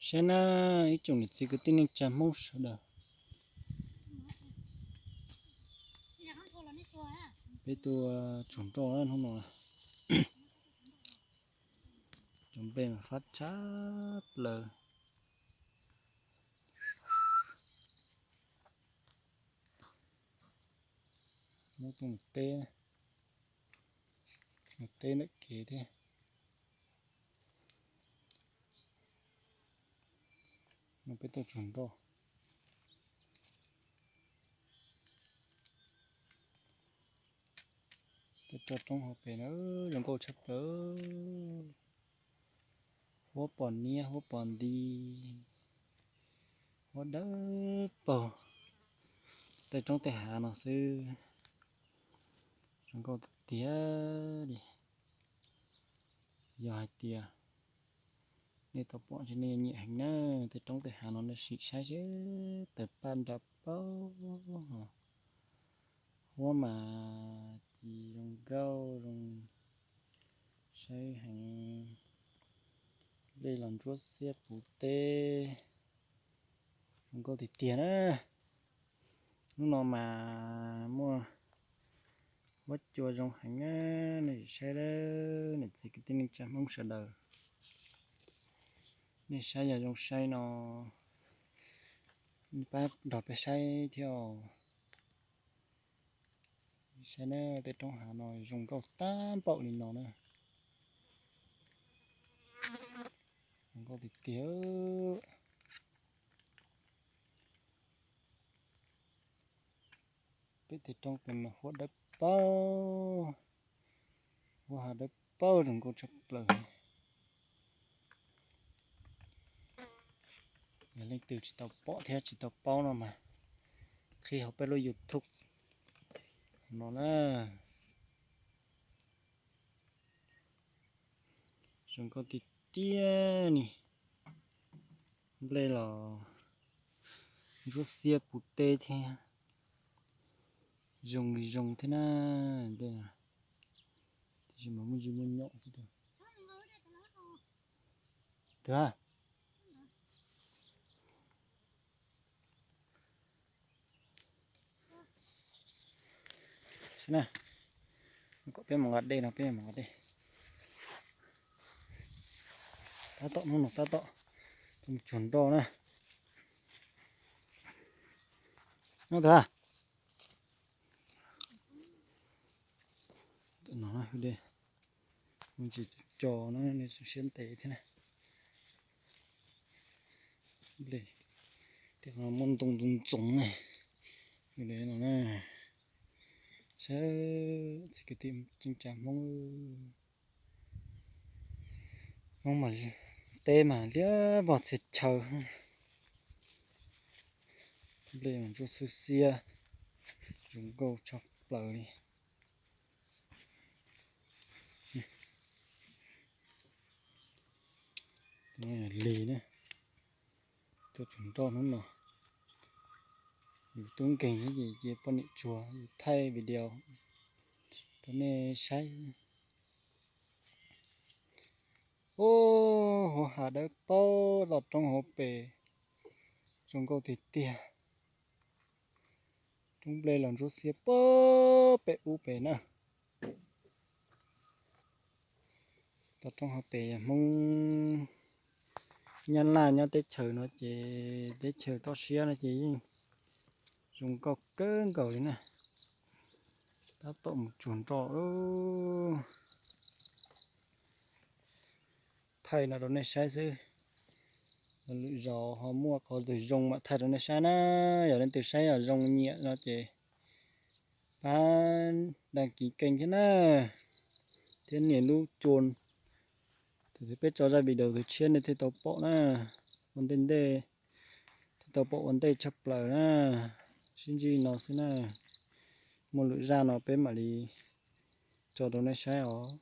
Saib na, ib tsoom niam txiv kwv tij neej tsa Hmoob sawv daws, peb tuaj tsuag nroj hnub no, cov nplej mas fab tshaj plaws. Muab tuaj mus teb, mus teb ntawm kev thiab. No peb tuaj tsuag nroj. Tej roob hauv pes na, zoo nkauj tshaj plaws. Huab pos niab, huab pos nti, huab dawb paug. Tej roob tej hav no xwb, zoo nkauj tiag tiag li. Yog hais tias nej tau pom ces nej nyiam heev na. Tej roob tej hav no nej sim saib seb tawg paj nra paug. Huab mas ci zoo nkauj zoo saib heev. Nplej los ntsuab xiab puv teb, zoo nkauj tiag tiag na. Hnub no mas muaj huab cua zoo heev na, nej saib, niam txiv kwv tij neej tsa Hmoob sawv daws. Nej saib yog zoo saib no, pab nrog peb saib thiab. Saib na, tej roob hav no zoo nkauj tag npaum li no na. Zoo nkauj tiag tiag. Pem tej roob pem mas huab dawb paug, huab hav dawb paug zoo nkauj tshaj plaws. Yog leej twg tsis tau pom thiab tsis tau paub no mas qhib hauv peb lub YouTube no na. Zoo nkauj tiag tiag ni. Nplej los ntsuab xiab puv teb thiab, zoo li zoo thiab na. Nplej no tiam sis mas muaj ntsis muaj nyom xwb tiag. Saib na, kom peb mus nqa dej no, peb mus nqa dej. Tab tom hnub no tab tom mus tsuag nroj na. Nyob ntawd. Ntawm no na, mus tsis co no, siab ntev thiab na. Nplej, tej qhov no muaj ntoo ntxoov ntxoov na. Saib txiv kwv tij neej tsa Hmoob, Hmoob mas teb mas liab vog txhia chaw. Nplej mas ntsuab xwb xiab, zoo nkauj tshaj plaws li. Lig na, tuaj tsuag nroj hnub no, yus tub nkeeg thiab ces cia poj niam tsuag, yus thaij video rau nej saib. Ub, huab hav dawb paug, toj roob hauv pes zoo nkauj tiag tiag. Roob nplej los ntsuab xiab puag pem ub pem na. Toj roob hauv pes yog Hmoob Nyab Laj nyob teb chaws no ces, teb chaws toj siab no ces yeej zoo nkauj kawg nkaus li na. Tab tom mus tsuag nroj, thaij no rau nej saib xwb. Lwm zaus ho muaj qhov twg zoo mam thaij rau nej saib na. Yog leej twg saib zoo nyiam no ces pab đăng ký kênh thiab na, thiab nias lub chuông, thaum twg peb tso zaj video tus tshiab nej thiaj tau pom na. Ua ntej ntej thiaj tau pom ua ntej tshaj plaws na. Sib ntsib no xwb na, muaj lwm zaj no peb mam li tso rau nej saib os.